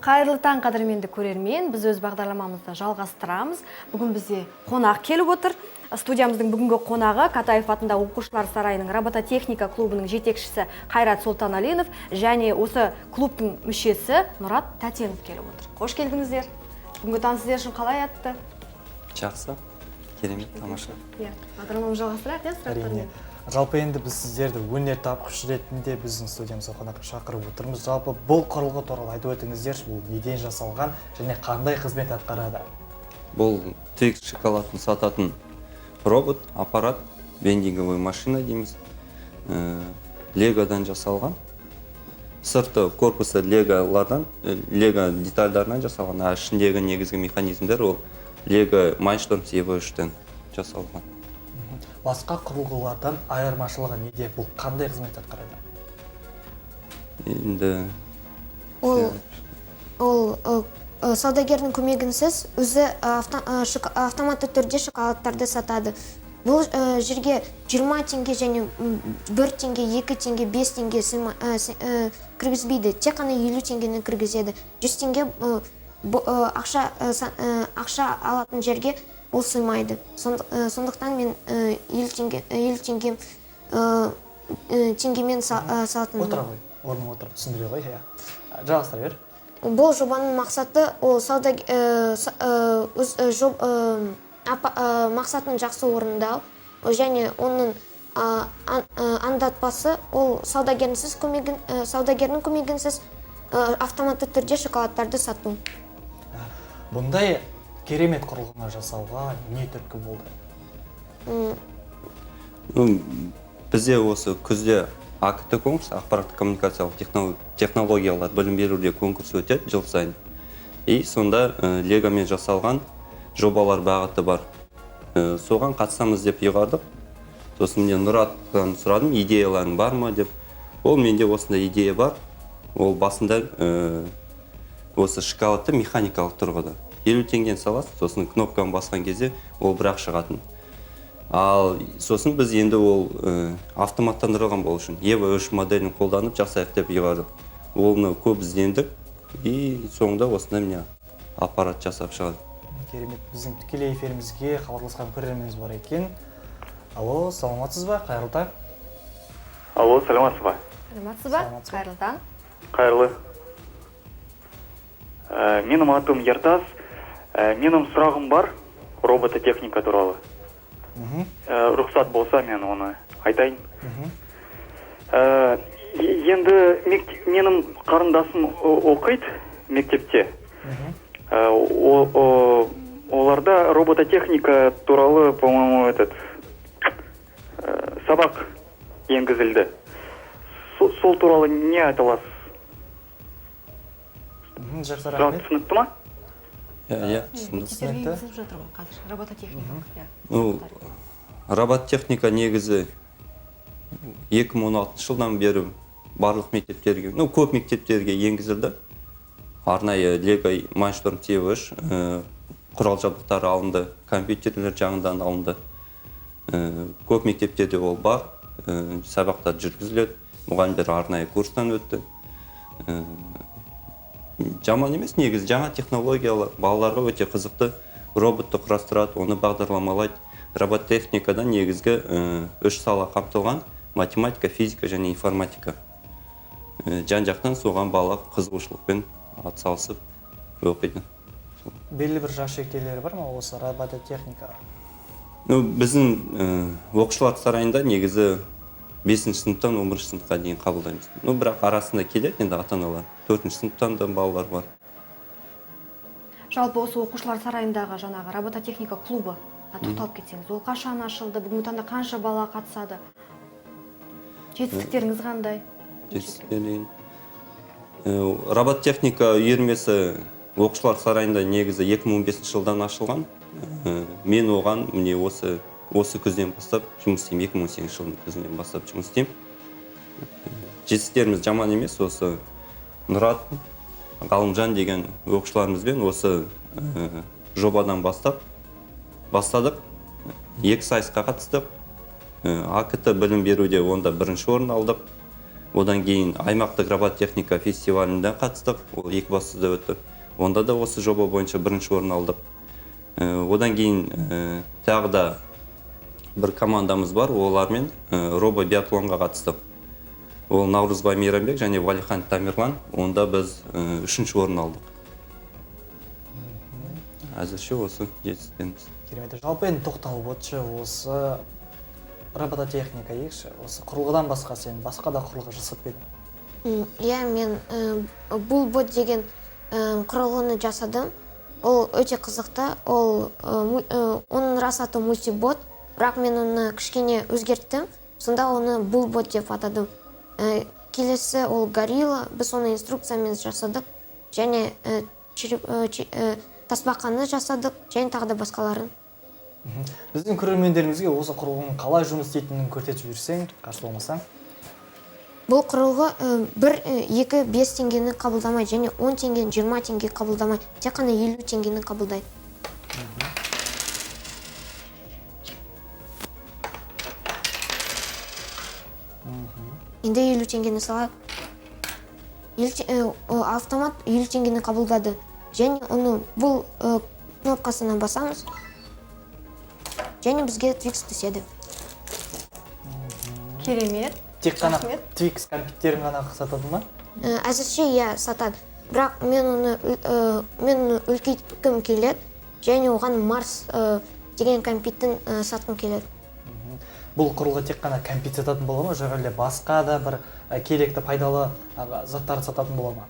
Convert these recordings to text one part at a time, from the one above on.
Қайырлы таң, қадірменді көрермен! Біз өз бағдарламамызды жалғастырамыз. Бүгін бізде қонақ келіп отыр. Студиямыздың бүгінгі қонағы – Катаев атындағы оқушылар сарайының робототехника клубының жетекшісі Қайрат Сұлтаналинов және осы клубтың мүшесі Мұрат Тәтенов келіп отыр. Қош келдіңіздер! Бүгінгі таң сіздер үшін қалай атты? Жақсы, керемет, тамаша. Иә, бағдарламамызды жалғастырайық, иә, Әрине. сұрақтармен. Жалпы, енді біз сіздерді өнертапқыш ретінде біздің студиямызға қонаққа шақырып отырмыз. Жалпы, бұл құрылғы туралы айтып өтіңіздерші. Бұл неден жасалған және қандай қызмет атқарады? Бұл Твикс шоколадын сататын робот аппарат, вендинговый машина дейміз. Легодан жасалған. Сырты, корпусы леголардан, лего детальдарынан жасалған, а ішіндегі негізгі механизмдер ол Лего Майндсторм EVO 3-тен жасалған. Басқа құрылғылардан айырмашылығы неде? Бұл қандай қызмет атқарады? Енді Ол саудагердің көмегінсіз өзі автоматты түрде шоколадтарды сатады. Бұл жерге 20 теңге және 1 теңге, 2 теңге, 5 теңге кіргізбейді, тек қана 50 теңгені кіргізеді. 100 теңге ақша алатын жерге ол сыймайды. Сондықтан мен 50 теңге теңгемен салатын. Отыра ғой, орныңа отырып түсіндіре ғой, иә, жалғастыра бер. Бұл жобаның мақсаты ол сауда өз, мақсатын жақсы орындау және оның аңдатпасы ол саудагердің көмегінсіз автоматты түрде шоколадтарды сату. Бұндай керемет құрылғыны жасауға не түрткі болды? Ну, бізде осы күзде АКТ конкурс, ақпараттық коммуникациялық технологиялар білім беруде конкурс өтеді жыл сайын. И сонда легомен жасалған жобалар бағыты бар. Соған қатысамыз деп ұйғардық. Сосын мен Нұраттан сұрадым, идеяларың бар ма деп. Ол: «Менде осындай идея бар». Ол басында осы шоколадты механикалық тұрғыда 50 теңгені саласың, сосын кнопканы басқан кезде ол бірақ шығатын. Ал сосын біз енді ол автоматтандырылған болу үшін EVO 3 моделін қолданып жасайық деп ұйғардық. Оны көп іздендік и соңында осындай, міне, аппарат жасап шығардық. Керемет! Біздің тікелей эфирімізге хабарласқан көрерменіміз бар екен. Алло, саламатсыз ба, қайырлы таң! Алло, саламатсыз ба? Саламатсыз ба? Саламатсыз ба? Қайырлы таң! Қайырлы. Менің атым Ертас. Менің сұрағым бар робототехника туралы. Рұқсат болса, мен оны айтайын. Енді менің қарындасым оқиды мектепте. Оларда робототехника туралы, по-моему, этот сабақ енгізілді. Сол туралы не айта аласыз? Жақсы, Сұрақ рахмет. түсінікті ма? Иә, түсіндім. Мектептерге Түсінікті. енгізіліп жатыр ғой қазір робототехникалық, иә. Ну, робототехника негізі 2016 жылдан бері барлық мектептерге, ну, көп мектептерге енгізілді. Арнайы Лего Майндсторм EVO 3 құрал жабдықтары алынды, компьютерлер жаңадан алынды. Көп мектептерде ол бар, сабақтар жүргізіледі, мұғалімдер арнайы курстан өтті. Жаман емес негізі, жаңа технологиялар балаларға өте қызықты. Роботты құрастырады, оны бағдарламалайды. Робототехникада негізгі үш сала қамтылған: математика, физика және информатика. Жан жақтан соған бала қызығушылықпен атсалысып оқиды. Белгілі бір жас шектеулері бар ма осы робототехникаға? Ну, біздің оқушылар сарайында негізі бесінші сыныптан 11-сыныпқа дейін қабылдаймыз. Ну, бірақ арасында келеді енді ата аналар, төртінші сыныптан да балалар бар. Жалпы, осы оқушылар сарайындағы жаңағы робототехника клубы тоқталып кетсеңіз. Ол қашан ашылды, бүгінгі таңда қанша бала қатысады, жетістіктеріңіз қандай? Жетістіктер деген, робототехника үйірмесі оқушылар сарайында негізі 2015 жылдан ашылған. Мен оған, міне, осы күзден бастап жұмыс істеймін, 2018 жылдың күзінен бастап жұмыс істеймін. Жетістіктеріміз жаман емес. Осы Нұрат, Ғалымжан деген оқушыларымызбен осы жобадан бастап бастадық, екі сайысқа қатыстық. АКТ білім беруде онда бірінші орын алдық. Одан кейін аймақтық робототехника фестивалінде қатыстық, ол Екібастұзда өтті. Онда да осы жоба бойынша бірінші орын алдық. Одан кейін тағы да бір командамыз бар, олармен робо-биатлонға қатыстық. Ол Наурызбай Мейрамбек және Валихан Тамерлан, онда біз үшінші орын алдық. Әзірше осы жетістіктеріміз. Керемет. Жалпы енді тоқталып өтші, осы робототехника дейікші, осы құрылғыдан басқа сен басқа да құрылғы жасап па едің? Иә, мен бұл бот деген құрылғыны жасадым. Ол өте қызықты. Ол оның рас аты мультибот, бірақ мен оны кішкене өзгерттім. Сонда оны бұл бот деп атадым. Келесі ол горилла, біз оны инструкциямен жасадық және тасбақаны жасадық және тағы да басқаларын. Біздің көрермендерімізге осы құрылғының қалай жұмыс істейтінін көрсетіп жіберсең, қарсы болмасаң. Бұл құрылғы 1, 2, 5 теңгені қабылдамайды және 10 теңгені, 20 теңге қабылдамайды, тек қана 50 теңгені қабылдайды. Енді 50 теңгені салайық. Автомат 50 теңгені қабылдады. Және оны бұл кнопкасына басамыз. Және бізге Twix түседі. Керемет. Тек қана Рахмет. Twix кәмпиттерін ғана сатады ма? Әзірше иә, сатады. Бірақ мен оны үлкейткім келеді. Және оған Марс деген кәмпиттін сатқым келеді. Бұл құрылғы тек қана кәмпит сататын бола ма, жоқ әлде басқа да бір керекті пайдалы заттарды сататын бола ма?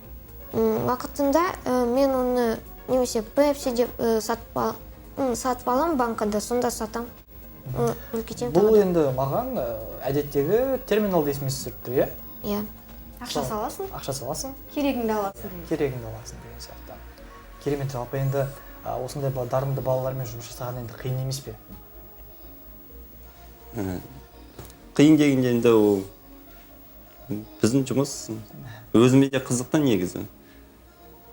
Уақытында мен оны немесе Пепси деп сатып аламын банкада, сонда сатамын. Үлкейтемін Бұл тағы да. енді маған әдеттегі терминалды есіме түсіріп тұр, иә? Иә. Ақша саласың? Ақша саласың. Керегіңді аласың. Керегіңді аласың деген сияқты. Керемет. Жалпы енді осындай дарынды балалармен жұмыс жасаған енді қиын емес пе? Қиын дегенде енді ол біздің жұмыс өзіме де қызықты негізі.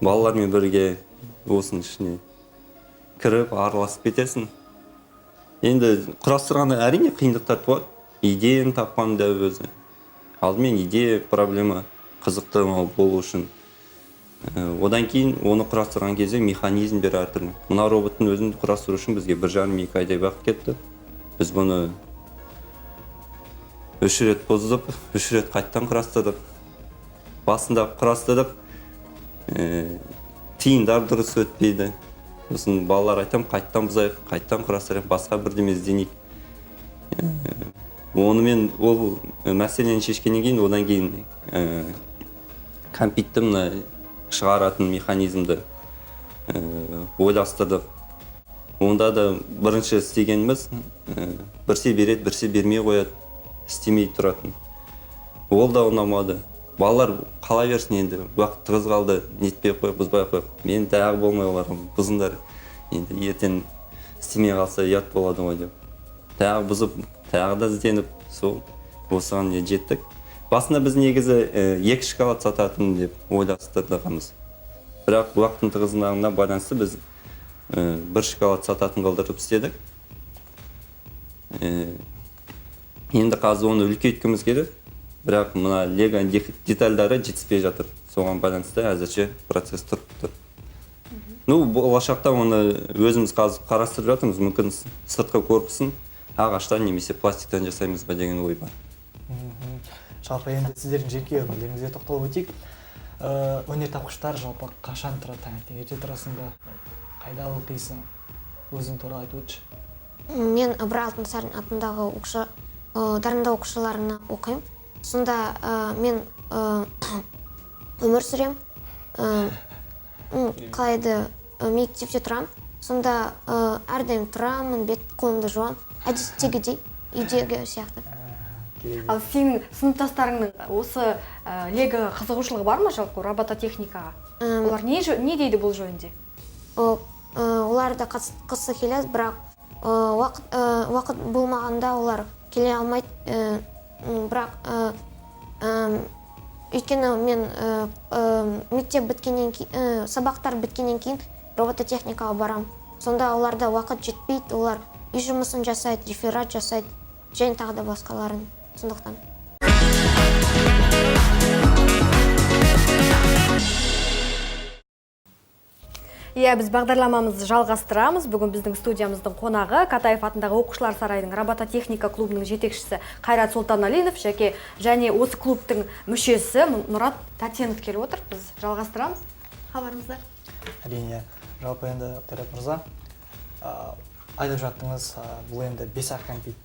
Балалармен бірге осының ішіне кіріп араласып кетесің. Енді құрастырғанда әрине қиындықтар туады. Идеяны тапқанда өзі. Алдымен идея проблема қызықты болу үшін. Одан кейін оны құрастырған кезде механизмдер әртүрлі. Мына роботтың өзін құрастыру үшін бізге бір жарым екі айдай уақыт кетті. Біз бұны 3 рет бұздық, 3 рет қайтадан құрастырдық. Басында құрастырдық, тиындар дұрыс өтпейді. Сосын балалар айтам, қайтадан бұзайық, қайтадан құрастырайық, басқа бірдеме ізденейік. Онымен ол мәселені шешкеннен кейін, одан кейін кәмпитті мына шығаратын механизмді ойластырдық. Онда да бірінші істегеніміз, бірсе береді, бірсе бермей қояды, істемей тұратын. Ол да ұнамады. Балалар қала берсін енді, уақыт тығыз қалды, нетпей қойып, бұзбай қойып. Мен тағы болмай оларға бұзыңдар. Енді ертең істемей қалса ұят болады ғой деп. Тағы бұзып, тағы да ізденіп, сол осыған не жеттік. Басында біз негізі 2 шоколад сататын деп ойластырдығымыз. Бірақ уақыттың тығыздығына байланысты біз 1 шоколад сататын қылдырып істедік. Енді қазір оны үлкейткіміз келеді. Бірақ мына лего детальдары жетіспей жатыр. Соған байланысты әзірше процесс тұрып тұр. Болашақта оны өзіміз қазір қарастырып жатырмыз. Мүмкін сыртқы корпусын ағаштан немесе пластиктан жасаймыз ба деген ой бар. Жалпы енді сіздердің жеке өмірлеріңізге тоқталып өтейік. Өнертапқыштар жалпы қашан тұрады? Таңертең ерте тұрасың ба? Қайда оқисың? Өзің туралы айтып өтші. Мен Ыбырай Алтынсарин атындағы дарынды оқушыларына оқимын. Сонда мен өмір сүремін. Қалай еді, мектепте тұрамын. Сонда әрдайым тұрамын, бет қолымды жуамын. Әдеттегідей, үйдегі сияқты. Ал сенің сыныптастарыңның осы лего қызығушылығы бар ма жалпы робототехникаға? Олар не дейді бұл жөнінде? Олар да қатысқысы келеді, бірақ уақыт болмағанда олар келе алмайды. Бірақ өйткені мен мектеп біткеннен сабақтар біткеннен кейін робототехникаға барамын. Сонда оларда уақыт жетпейді, олар үй жұмысын жасайды, реферат жасайды және тағы да басқаларын. Сондықтан. Иә, біз бағдарламамызды жалғастырамыз. Бүгін біздің студиямыздың қонағы Катаев атындағы оқушылар сарайының робототехника клубының жетекшісі Қайрат Сұлтаналинов және осы клубтың мүшесі Мұрат Тәтенов келіп отыр. Біз жалғастырамыз хабарымызды. Әрине, жалпы енді, Қайрат мырза, айтып жаттыңыз, бұл енді бес ақ кәмпит,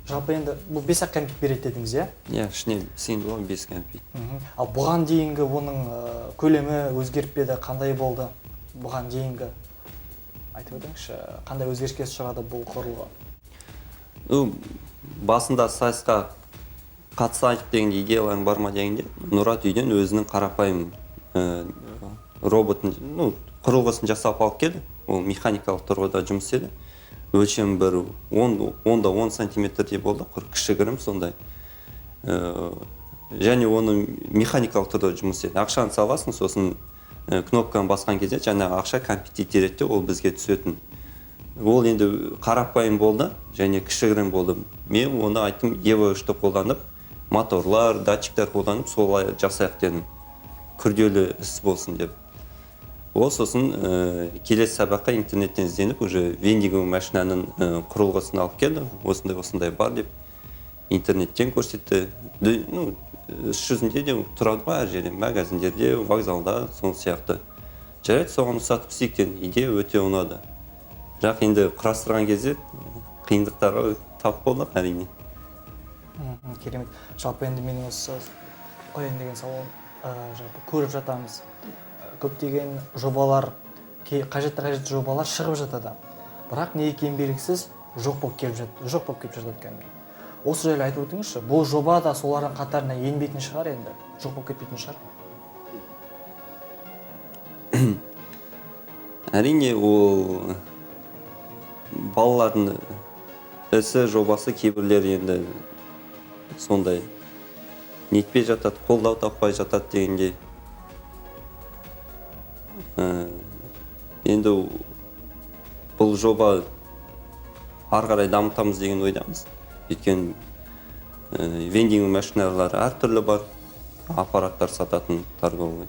жалпы енді бұл бес ақ кәмпит береді дедіңіз, иә? Иә, ішіне сыйымды ғой бес кәмпит. Ал бұған дейінгі оның көлемі өзгеріп пе еді, қандай болды бұған дейінгі? Айтып өтіңізші, қандай өзгеріске ұшырады бұл құрылғы? Ну, басында сайысқа қатысайық деген идеяларың бар ма дегенде, Нұрат үйден өзінің қарапайым роботын, ну, құрылғысын жасап алып келді. Ол механикалық тұрғыда жұмыс істеді. Өлшемі бір 10 да 10 сантиметрдей болды, құр кішігірім сондай. Және оны механикалық түрде жұмыс істеді. Ақшаны саласың, сосын кнопканы басқан кезде жаңағы ақша кәмпит итереді де, ол бізге түсетін. Ол енді қарапайым болды және кішігірім болды. Мен оны айттым, Ева 3-ті қолданып, моторлар, датчиктер қолданып, солай жасайық дедім, күрделі іс болсын деп. Ол сосын келесі сабаққа интернеттен ізденіп, уже вендинговый машинаның құрылғысын алып келді. Осындай осындай бар деп интернеттен көрсетті. Ну, іс жүзінде де тұрады ғой әр жерде, магазиндерде, вокзалда, сол сияқты. Жарайды, соған ұқсатып істейік дедім. Идея өте ұнады, бірақ енді құрастырған кезде қиындықтарға тап болдық, әрине. Керемет. Жалпы енді менің осы қояйын деген сауалым, жалпы көріп жатамыз, көптеген жобалар, қажетті қажетті жобалар шығып жатады, бірақ не екені белгісіз жоқ болып келіп жатады кәдімгідей. Осы жайлы айтып өтіңізші. Бұл жоба да солардың қатарына енбейтін шығар, енді жоқ болып кетпейтін шығар. Әрине, ол балалардың ісі, жобасы. Кейбіреулері енді сондай нетпей жатады, қолдау таппай жатады дегендей. Енді бұл жоба ары қарай дамытамыз деген ойдамыз, өйткені вендинг машиналар әртүрлі бар, аппараттар сататын торговый.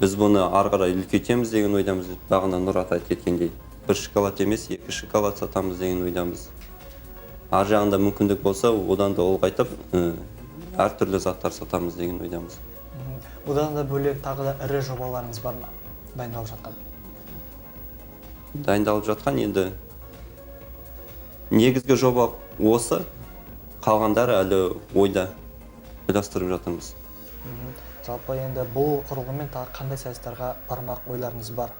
Біз бұны ары қарай үлкейтеміз деген ойдамыз. Бағана Нұрат айтып кеткендей, бір шоколад емес, екі шоколад сатамыз деген ойдамыз. Ар жағында мүмкіндік болса, одан да ұлғайтып, әртүрлі заттар сатамыз деген ойдамыз. Бұдан да бөлек тағы да ірі жобаларыңыз бар ма дайындалып жатқан? Дайындалып жатқан енді негізгі жоба осы, қалғандары әлі ойда, ойластырып жатырмыз. Жалпы енді бұл құрылғымен тағы қандай сайыстарға бармақ ойларыңыз бар?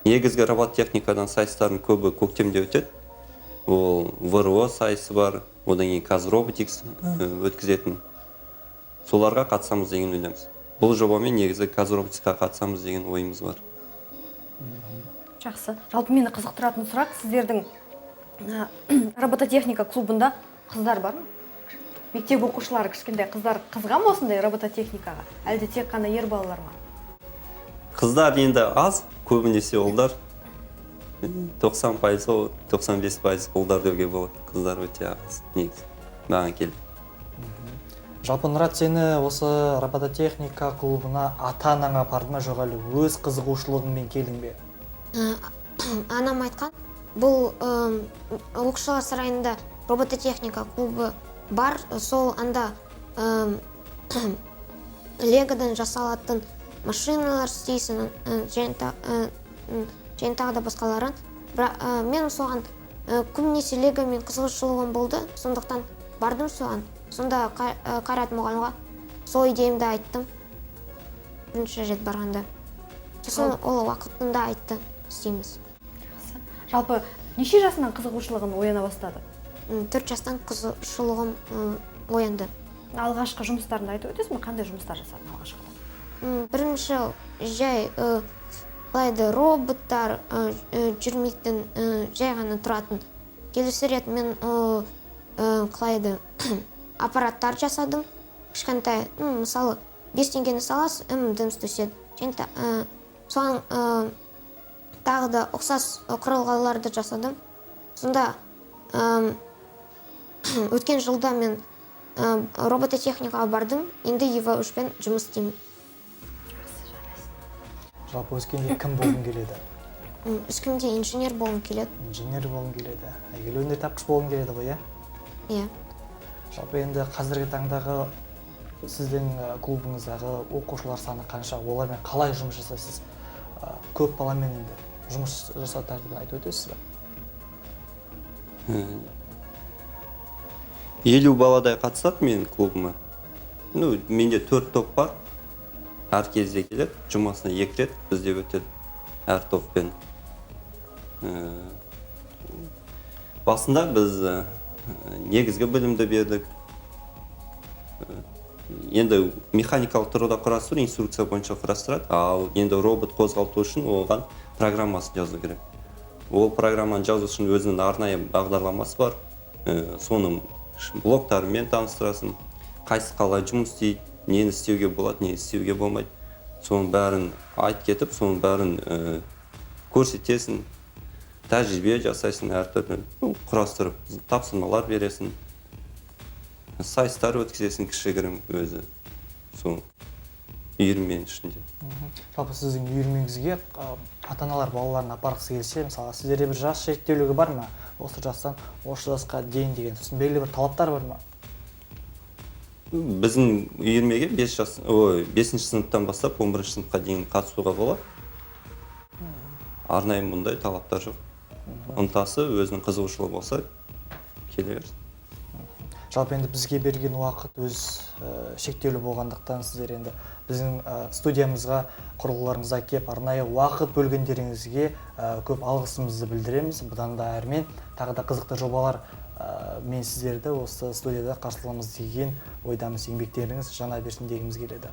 Негізгі робототехникадан сайыстардың көбі көктемде өтеді. Ол ВРО сайысы бар, одан кейін Казроботикс өткізетін. Соларға қатысамыз деген ойдамыз. Бұл жобамен негізі Казроботиксқа қатысамыз деген ойымыз бар. Жақсы. Жалпы мені қызықтыратын сұрақ: сіздердің робототехника клубында қыздар бар ма? Мектеп оқушылары, кішкентай қыздар қызыға ма осындай робототехникаға, әлде тек қана ер балалар ма? Қыздар енді аз, көбінесе ұлдар. 90%, 95% ұлдар деуге болады. Қыздар өте аз негізі маған келіп. Жалпы, Нұрат, сені осы робототехника клубына ата анаң апарды ма, жоқ әлде өз қызығушылығыңмен келдің бе? Анам айтқан, бұл оқушылар сарайында робототехника клубы бар, сол анда легодан жасалатын машиналар істейсің және тағы да басқаларын. Бірақ мен соған көбінесе легомен қызығушылығым болды, сондықтан бардым соған. Сонда Қайрат мұғалімға сол идеямды айттым бірінші рет барғанда. Сосын ол уақытында айтты, істейміз. Жақсы. Жалпы неше жасынан қызығушылығын ояна бастады? 4 жастан қызығушылығым оянды. Алғашқы жұмыстарыңды айтып өтесің бе? Қандай жұмыстар жасадың алғашқыда? Бірінші жай былай да роботтар, жүрмейтін, жай ғана тұратын. Келесі рет мен қалай еді, аппараттар жасадым кішкентай. Ну, мысалы, 5 теңгені саласыз, дымс түседі. Және соған тағы да ұқсас құрылғыларды жасадым. Сонда өткен жылда мен робототехникаға бардым, енді Ева 3-пен жұмыс істеймін. Жақсы, жарайсың. Жалпы өскенде кім болғың келеді? Өскенде инженер болғым келеді. Инженер болғың келеді, әйгілі өнертапқыш болғың келеді ғой, иә? Иә. Жалпы енді қазіргі таңдағы сіздің клубыңыздағы оқушылар саны қанша, олармен қалай жұмыс жасайсыз? Көп баламен енді жұмыс жасау тәртібін айтып өтесіз бе? 50 баладай қатысады менің клубыма. Ну, менде төрт топ бар, әр кезде келеді, жұмасына екі рет бізде өтеді әр топпен. Басында біз негізгі білімді бердік. Енді механикалық тұрғыда құрастыру инструкция бойынша құрастырады, ал енді робот қозғалту үшін оған программасын жазу керек. Ол программаны жазу үшін өзінің арнайы бағдарламасы бар. Соның блоктарымен таныстырасың, қайсы қалай жұмыс істейді, нені істеуге болады, нені істеуге болмайды, соның бәрін айтып кетіп, соның бәрін көрсетесің, тәжірибе жасайсың әртүрлі, ну, құрастырып тапсырмалар бересің, сайыстар өткізесің кішігірім өзі сол үйірменің ішінде. Жалпы сіздің үйірмеңізге ата аналар балаларын апарғысы келсе, мысалы, сіздерде бір жас шектеулігі бар ма, осы жастан осы жасқа дейін деген, сосын белгілі бір талаптар бар ма? Біздің үйірмеге 5 жас, ой, 5-сыныптан бастап 11-сыныпқа дейін қатысуға болады. Арнайы мұндай талаптар жоқ. Ынтасы, өзінің қызығушылығы болса, келе берсін. Жалпы енді бізге берген уақыт өз шектеулі болғандықтан, сіздер енді біздің студиямызға құрылғыларыңызды әкеп арнайы уақыт бөлгендеріңізге көп алғысымызды білдіреміз. Бұдан да әрмен тағы да қызықты жобалар мен сіздерді осы студияда қарсы аламыз деген ойдамыз. Еңбектеріңіз жана берсін дегіміз келеді.